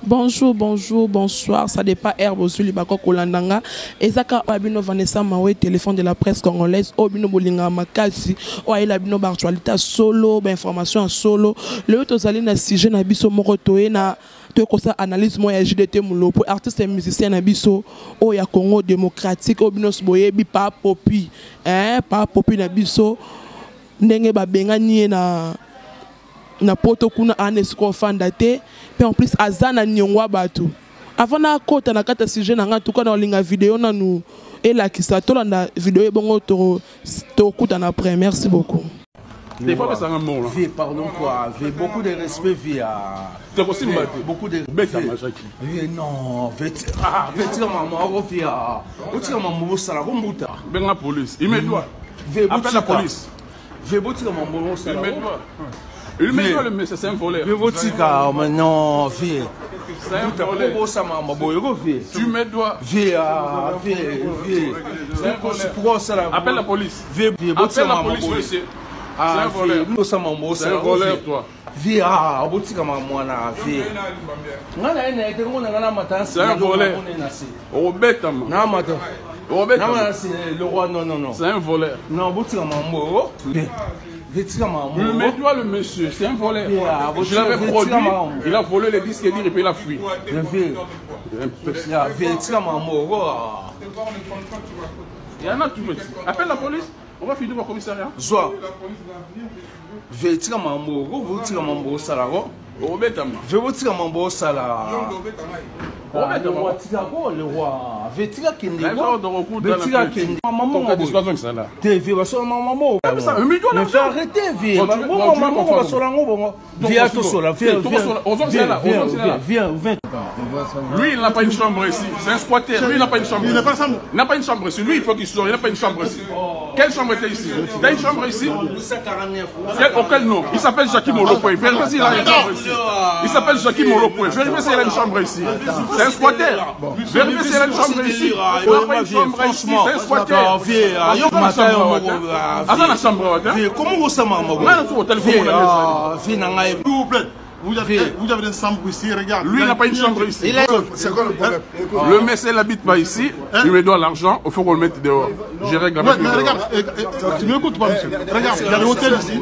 Bonjour, bonjour, bonsoir. Ça dépend heure bozuli bako kolanda nga. Ezaka oyo bino Vanessa Mawe, téléphone de la presse congolaise. Oyo bino bolinga makasi. Oyo ayela bino ba actualité solo, ba information solo. Le tozali na sujet na biso moko toye na tokosa analyse moko ya JDT Mulopo, artiste et musicien na biso oyo ya Congo démocratique, oyo bino boyebi pa Popi, hein, pa Popi na biso ndenge babengani ye na poto kuna, ana esika ofanda te, mpe en plus aza na niongo ya bato. Avant nakota na kati ya sujet na ngai, tuka na olinga video nanu elakisa, tolanda video ebongo tokutana après. Merci beaucoup. Des fois, ça un bon là. Vie, pardon quoi. Vie, beaucoup de respect, vie. À. T'es aussi Beaucoup de Bête à Jackie. Vie, non. Vie, ah, vie, tira maman, vie. Otira maman, ça la Ben la police. Il me doit. Vie, Appelle la police. Vie, botira maman, ça Il me doit. Il me doit le monsieur, c'est un voleur. Vie, botika, mais non, vie. C'est un voleur. Bosa maman, boyo, vie. Tu me dois. Vie, ah, vie, vie. C'est un voleur. Pourquoi ça la Appelle la police. Vie, vie, Appelle la police, monsieur. Ah, C'est un voleur. Bosa maman, C'est un voleur, toi. Vie, ah, botika mwana, vie. Nga na ye na ye te, ngona nga na mata. C'est un voleur. Obetama. Na mata. Obetama. Na mata, le roi, non, non, non. C'est un voleur. Non, botika mambo. Botika mambo. Il me doit le monsieur, c'est un voleur. Yeah, Je l'avais produit, il a volé les disques et puis il a fui. Vie. Vie, tika mambo. Il y en a tout petit. Appelle la police, on va finir au commissariat. Zwa. Vie, tika mambo. Botika mambo osala ko. Obetama. Vie, botika mambo osala. Obetama. Tika ko le roi. Vie, tika kende. Vie, tika kende. Maman ça là. Te vie basola mama mo. Ça, un million Mais faut arrêter vie. Bon, Bon, bon, tu maman veux qu'on basola ngo bongo. Vie tosola. Vie, viens, viens, viens. Lui, il n'a pas une chambre ici. C'est un squatter. Lui, il n'a pas une chambre. Il n'a pas de chambre. Il n'a pas une chambre ici. Lui, il faut qu'il sorte. Il n'a pas une chambre ici. Quelle chambre était ici? T'as une chambre ici? Auquel nom? Il s'appelle Jackie Molopoy. Vérifiez s'il a une chambre ici. Il s'appelle Jackie Molopoy. Vérifiez s'il a une chambre ici. C'est un squatter. Vérifiez s'il a une chambre ici. Il n'a pas une chambre ici. C'est un squatter. Attends la chambre. Comment ça m'a Vie, Vie, na ngai. S'il vous plaît. Vous avez une chambre ici, regarde. Lui, il n'a pas une chambre ici. C'est quoi le problème? Le monsieur n'habite pas ici. Il me doit l'argent. Il faut qu'on le mette dehors. Je règle Ouais, avec lui mais dehors. regarde, tu m'écoutes pas, monsieur. Regarde, il y a l'hôtel ici.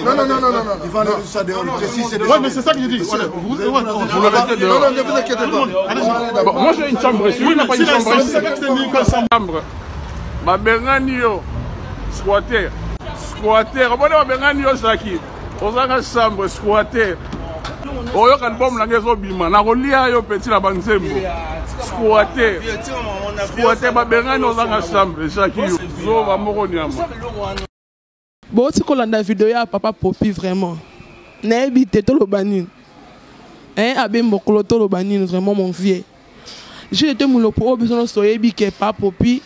Non, non, non, non, non, il va enlever ça dehors. Ouais, mais c'est ça que je dis. Voilà, vous, ouais, Vous le mettez dehors. Non, non, ne vous inquiétez pas. Bon, moi j'ai une chambre ici. Lui, il n'a pas une chambre ici. Chambre. Chambre. Babengani yo. Squatter. Squatter. Omoni babengani yo Jackie. Ozanga chambre squatter. Oyoka album na ngai ezobima. Nakolia yo petit na banzembo. Squatter. Squatter babengani ozanga chambre Jackie yo. Zoba moko nyama. Boti kolanda video ya papa Popi, vraiment nayebi te toloba nini, hein, abe mokolo toloba nini. Vraiment, mon vieux JDT Mulopo, oyo biso nyonso toyebi ke papa Popi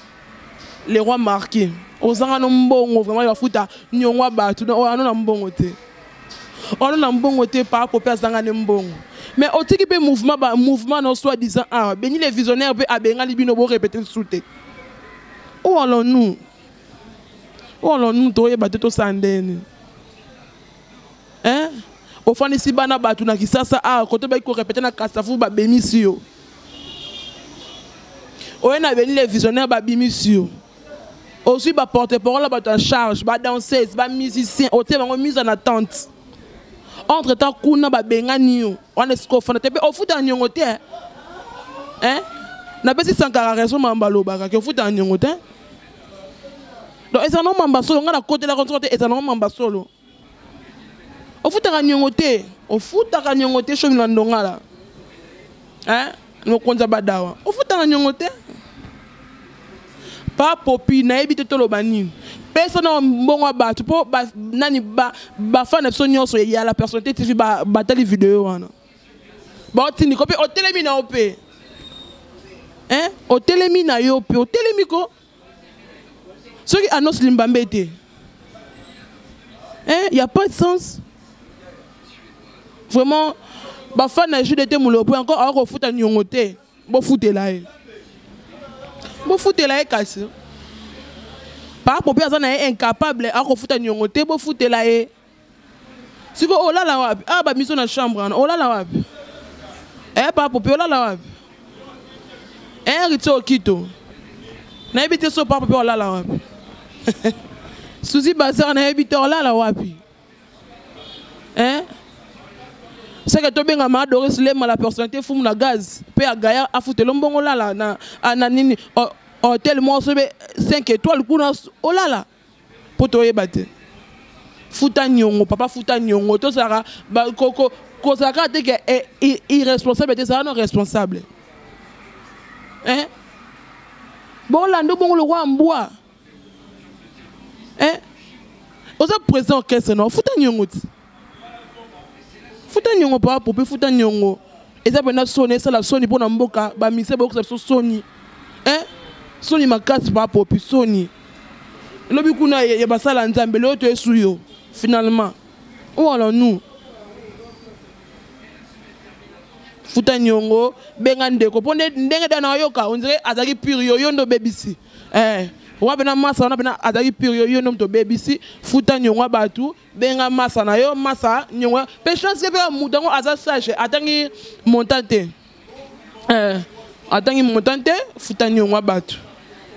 le roi marqué, ozanga no mbongo vraiment bafuta niongo ya bato oyo ano na mbongo te, oyo na mbongo te. Papa Popi azanga ne mbongo, mais otiki mpe mouvement, ba mouvement no soi disant awa beni les visionnaires mpe abengani bino borépéter lisusu te. Où allons-nous? Où allons-nous? Toyeba te tosala ndeni, hein? Ofandisi bana bato na Kisasa awa kote baki korépéter na Kasavu, babemisi yo. Oye na beni les visionnaires, babimisi yo. Ozwi baporte parole, bato en charge, badanseuse, bamusicien, otie bango mise en attente. Entre temps kuna babengani yo wana esika ofanda te mpe ofutaka niongo te, hein? Napesi Sankara raison, mamba alobaka ke ofutaka niongo te. Donc ezala nango mamba solo, ngai nakotelaka nzoko te, ezala nango mamba solo. Ofutaka niongo te, ofutaka niongo te. Shomi na ndongala, hein, mokonzi ya badawa, ofutaka niongo te. Pa Popi, nayebi te toloba nini. Pesa na mbongo ya bato mpo nani bafan na biso nyonso ya la Personnalité TV batali video wana, baotindiko mpe otelemi na yo mpe, hein, otelemi na yo mpe otelemi ko soki annonce limbambe te, hein, y a pas de sens vraiment. Bafan na JDT Mulopo, encore akofuta niongo te, bofutela ye, bofutela ye. Kasi papa Popi aza na ye incapable, akofuta niongo te, bofutela ye. Sikoyo olala wapi? Awa bamiso na chambre wana, olala wapi? Eh papa popi olala wapi? Eh Ritio Okito. Nayebi te so papa popi olala wapi? Suzy Bazar nayebi te olala wapi? Hein? seke tobenga ma Doris Lema la personnalité fumu na gaz pe agaya afutelo mbongo lala na na nini hôtel moko sobe 5 étoiles kuna olala mpo toyeba te. Futa niongo papa, futa niongo. Tozalaka kozala kaka te ke eh, irresponsable te, zala no responsable, hein? Bolanda bongo lokwa mbwa, hein? Oza président orchestre no, futa niongo ti, futa niongo papa popi, futa niongo. Eza mpena soni, esala soni mpo na mboka bamise boyokisa biso soni, hein? Soni makasi papa popi, soni. Elobi kuna ya basala nzambe lelo toyesu yo finalement. Où allons-nous? Futa niongo, benga ndeko mpo ndenge da na oyoka on dirait azalaki pure yo, yo nde obebisi. Eh, wa pena masa wana pena azalaki pure yo, yo nde moto obebisi. Futa niongo ya bato, benga masa na yo, masa niongo mpe chance mpe moto yango aza sage, atangi montant te. Eh, atangi montant te, futa niongo ya bato.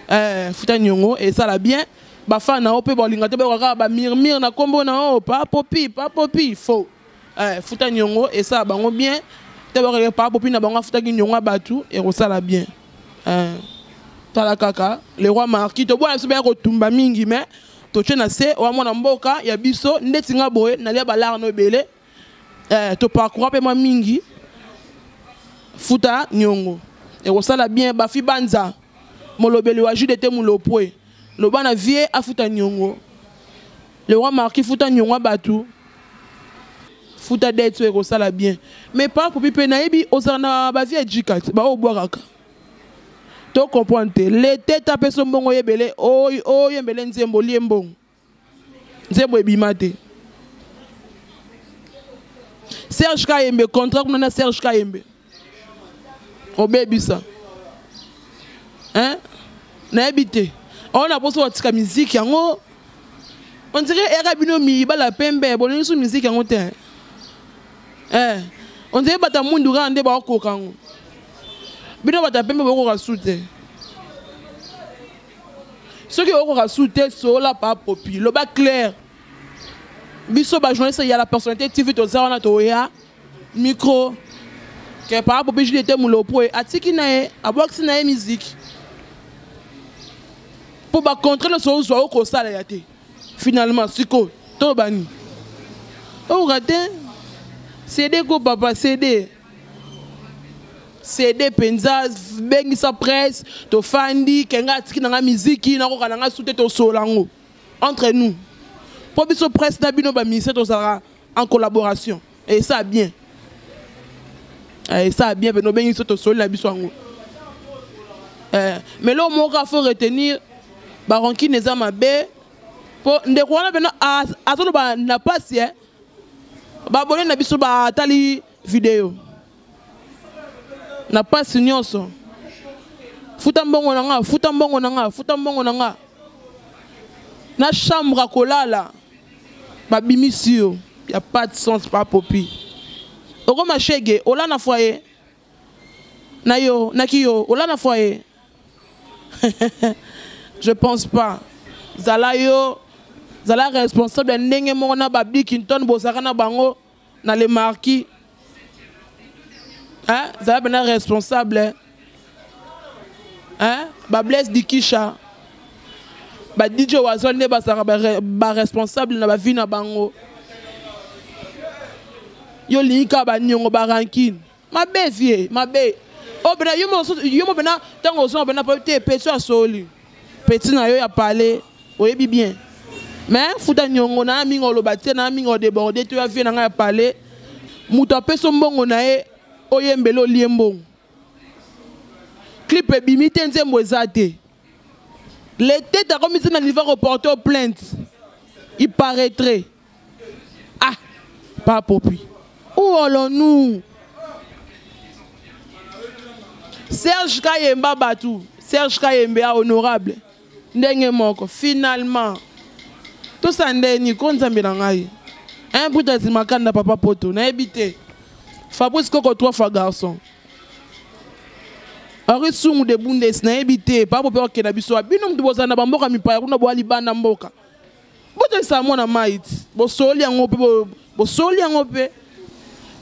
Eh, futa niongo esala bien. Bafana na yo mpe balinga te bayoka kaka bamirmire na nkombo na yo pa popi, pa popi faux. Eh, futa niongo esala bango bien te, bakaka pa popi na bango afutaki niongo ya bato, ekosala bien. Eh, tala kaka le roi marquis tobwana biso baya kotumba mingi, mais totie na se oya mwana mboka ya biso ndeti nga boye nalia balare no ebele. Eh, toparcoura mpe mwa mingi. Futa niongo ekosala bien. Bafi banza molobeli wa jude te mulopwe loba na vie afuta niongo. Le roi marquis futa niongo ya bato, futa dette oyo ekosala bien. Mais pa popi mpe nayebi ozala na bavie ya jika te, baoyo obwakaka to comprendre te. Lete ta mpe so mbongo oyebele oyembele nzembo olie mbongo, nzembo ebima te. Serge Kayembe contrat kuna na Serge Kayembe obebisa, hein? Nayebi te oyo na poso batika miziki yango on dirait eyaka bino mibala pembe bolingi so miziki yango te. Eh, on dirait bato ya mundu kaka nde bakokoka yango, bino bato ya pembe bokokoka su te. Soki okokoka su te, sola pa popi, loba clair. Biso bajournaliste ya la personnalité TV toza wana, toya micro ke papa popi julie te mulopo atiki na ye, abwakisi na ye miziki mpo bacontre nyonso ozwa okosala ya te. Finalement sikoyo toloba nini? Okoka te cd ko papa cd cd mpenza, bengisa presse tofandi kenga atiki na nga miziki nakoka na nga su te, tosola yango entre nous mpo biso presse na bino baministère tozalaka en collaboration et ça bien, et ça bien mpe nobengi biso tosoli na biso yango. Mais lelo moko faut retenir baronkine eza mabe mpo ndeko wana mpena azoloba na pasi, babone na biso batali video na pasi nyonso. Futa mbongo na nga, futa mbongo na nga, futa mbongo na nga na chambre kolala babimisi yo ya pas de sens. Pa popi okoma shege ola na foyer na yo naki yo ola na foyer, je pense pas. Zala yo, zala responsable ya ndenge moko na babikinton bozalaka na bango na le marquis, hein? Zala pena responsable, hein? Ba Blaise Dikisha, ba DJ Wazol nde bazalaka ba responsable na ba vie na bango. Yo lingi kaka baniongo barankine mabe vie mabe oyo pena yo mo pena ntango ozonga pena po te petit asoli petit na yo ya palais oyebi bien. Mais futa niongo na mingi oloba te na mingi odéborde te ya vie na ngai ya palais. Moto apesi mbongo na ye oyembele olie mbongo, clip ebimi te, nzembo eza te. Le tete akomi ti na niveau reporter plainte, il paraîtrait. Ah, pas popi, où allons-nous? Serge Kayemba Batou, Serge Kayembe a honorable ndenge moko finalement tosala ndeni ko nzambe na ngai un bruta makanda papa poto nayebi te. Fabrice Koko trois fois garçon. Henri Sungu de Bundes nayebi te papo mpe okenda biso bino moto bozala na bamboka mipaya kuna boa libanda mboka botalisaka mwana mai ti bosoli yango mpe bosoli yango mpe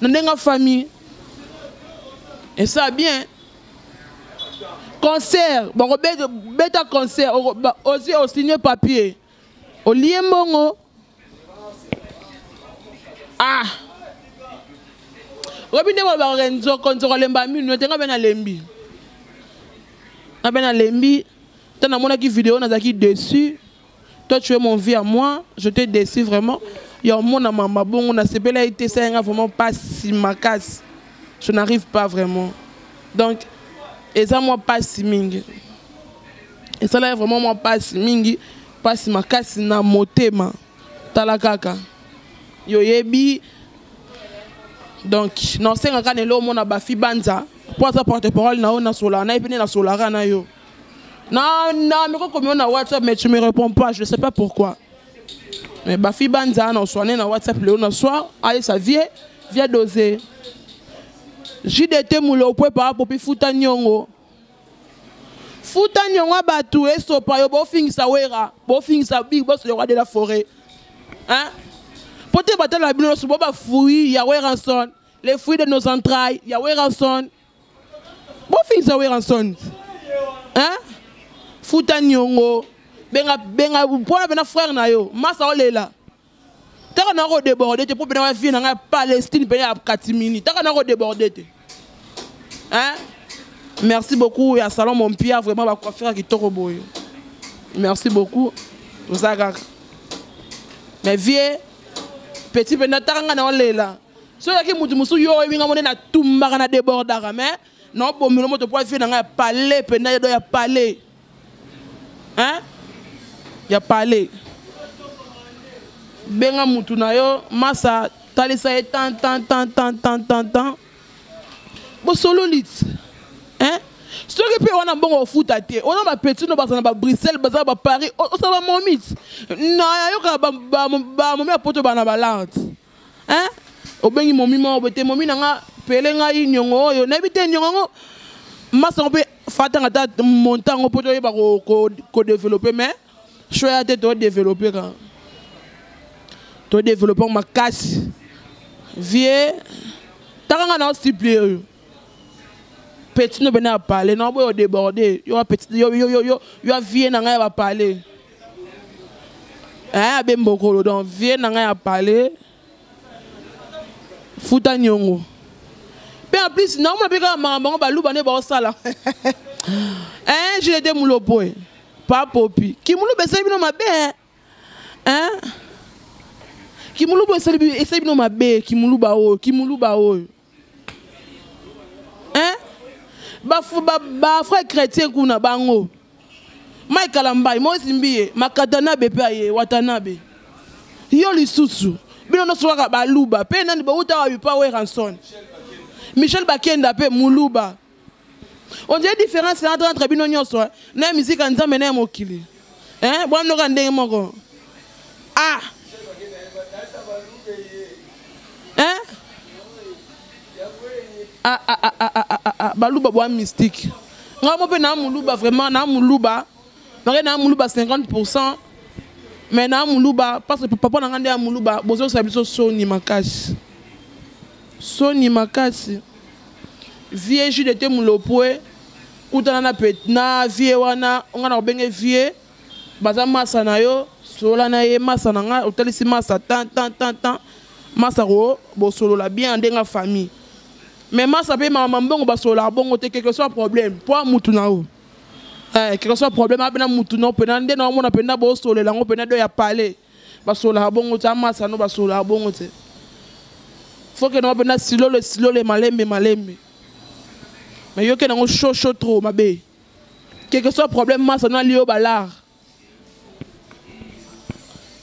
na ndenge famille esa bien concert bakobeta concert ozwi osigne papier olie mbongo ah oyebi nde balobaka nzoko nzoko alemba minu te nga mpe nalembi nga mpe nalembi ntango namonaki video nazalaki dessus toi tu es mon vie à moi je te déçu vraiment ya omona mama bongo nasepelaki te esali nga vraiment pasi makasi je n'arrive pas vraiment donc eza mwa pasi mingi esalaki vraiment mwa pasi mingi pasi makasi na motema tala kaka yoyebi donc nasengaka na eloko mona bafi banza mpo aza porte parole na yo nasolaka na ye mpe nde nasolaka na yo na na meko komi na WhatsApp mais tu me réponds pas je sais pas pourquoi mais bafi banza na oswane na WhatsApp lelo na soir aye sa vie via doser JDT mulopwe pa popi futa nyongo futa nyongo ya bato esopa yo bofingisa wera bofingisa big boss le roi de la forêt hein po te batala bino nyonso bo bafruit ya weranson les fruits de nos entrailles ya weranson bofingisa weranson hein futa nyongo benga benga mpona pena frère na yo masa olela taka na kodeborde te mpo pena bavie na ngai ya palestine pene ya katimini taka na kodeborde te hein merci beaucoup ya salon mon pierre vraiment bacoiffure ya kitoko boye merci beaucoup toza kaka mais vie petit mpenza taka ngai na olela soki oyaki motu mosusu yo oyebi ngai mone natumbaka na debordaka mais naobomela moto mpo vie na ngai ya palais mpenza yedo ya palais hein ya palais benga mutu na yo masa talisa ye tan tan tan tan tan tan tan bosololi ti hein soki mpe wana mbongo ofuta te oza bapetit no baza na babruxelles baza na baparis osala bamomi ti nayokaka bamomi ya poto bana balarte hein obengi momi moko boye te momi na nga pele ngai niongo oyo nayebi te niongo yango masa yango mpe fatanga ata monta yango mpo toyeba kodeveloppe mais choix ya te todeveloppe kaka todeveloppe yango makasi vie taka ngai na osupplie oyo petit no bene ya palais na oboyo déborde yo petit yo yo yo yo yo vie na ngai ya ba palais eh abe mbokolo donc vie na ngai ya palais futa niongo mpe en plus naomona mpe kaka makambo yango baluba nde baosala eh jdt mulopoe papopi kimuluba esali bino mabe hein kimuluba esali bino mabe kimuluba oyo kimuluba oyo hein ba ba, ba frère chrétien kuna bango Mike Kalambay Moïse Mbiye Makatanabe pe aye Watanabe yo lisusu bino nyonso kaka baluba pe nani bowuta wapi pa Werrason Michel Bakenda pe muluba on dirait différence entre entre bino nyonso na musique ya nzambe na ya mokili hein bwana noka ndenge moko ah hein ah ah ah ah ah ah, ah. baluba bwa mystique ngai mo mpe naa moluba vraiment naa moluba ngai naa moluba 50 pourcent mais naa moluba parce que papa na ngai nde ya moluba bozosala biso soni makasi soni makasi vie jus de te mulopwe kutana na, na vie wana ngai na kobenge vie baza masa na yo solola na ye masa na ngai otalisi masa tan tan tan tan masa ko bosolola bien ndenge famille mais masa mpe mama mbongo basololaka bongo te quelque soit problème mpo mutu na yo eh, quelque soit problème abena mutu na yo mpena nde naomona mpenza bosolola yango mpena do ya palais basololaka bongo te amasa no basololaka bongo te faut que nango mpenza silole silole malembe malembe mais yoke nango chaud chaud trop mabe quelque soit problème masa no alio balar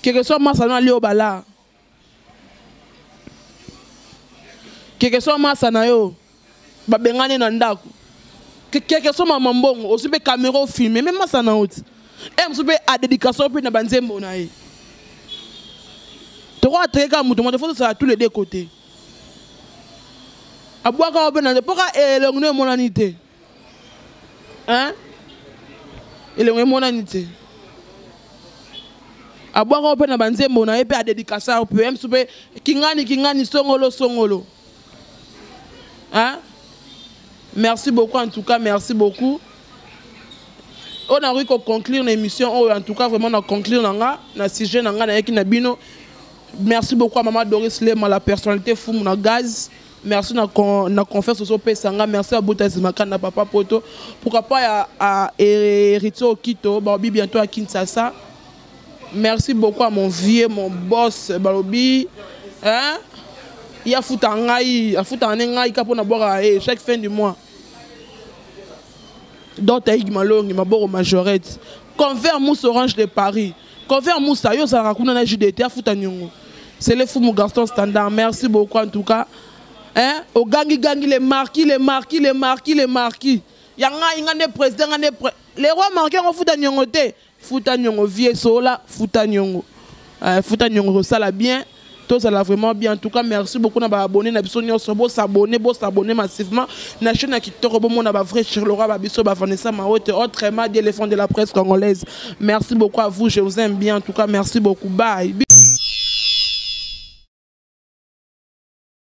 quelque soit masa no alio balar quelque soit masa na yo babengani na ndako quelque soit mama mbongo ozwi mpe camera ofilme me masa na yo ti e mosusu mpe adédication mpe na banzembo na ye toko atreke kaka moto moto fo tosala tous les deux côtés. Abwaka yo mpe na mpoka elongi no emonani te. Hein? Elongi emonani te. Abwaka yo mpe na banzembo na ye mpe adedikasa yo mpe ye mosusu mpe kingani kingani songolo songolo. Hein? Merci beaucoup en tout cas, merci beaucoup. On a réussi à conclure l'émission oyo en tout cas vraiment na conclure na nga na sujet na nga nayeki na bino. Merci beaucoup à maman Doris Lema, la personnalité fumu na gaz. Merci na con, na confiance ozopesa nga. Merci à Bouta Zimakanda papa Poto. Pourquoi pas à Héritier Okito, Balobi bientôt à Kinshasa. Merci beaucoup à mon vieux, mon boss Balobi. Hein? Il a foutu ngai, a foutu ngai ka pona boire eh, chaque fin du mois. Dota Ig Malongi, maboko majorette. Convert Mousse Orange de Paris. Convert Moussa, yo zalaka kuna na JDT, afuta nyongo. C'est le fou mon garçon standard. Merci beaucoup en tout cas. Hein? Ogangi gangi les marquis, les marquis, les marquis, les marquis. Ya ngai nga nde président nga nde les rois marquis ngo futa nyongo te. Futa nyongo vie sola, futa nyongo. Futa nyongo sala bien. Tout ça vraiment bien. En tout cas, merci beaucoup na ba abonné na biso nyonso bo s'abonner, bo s'abonner massivement na chaîne ya Kitoko bo mona ba vrai Charleroi ba biso ba Vanessa Maote autrement dit l'éléphant de la presse congolaise. Merci beaucoup à vous, je vous aime bien. En tout cas, merci beaucoup. Bye.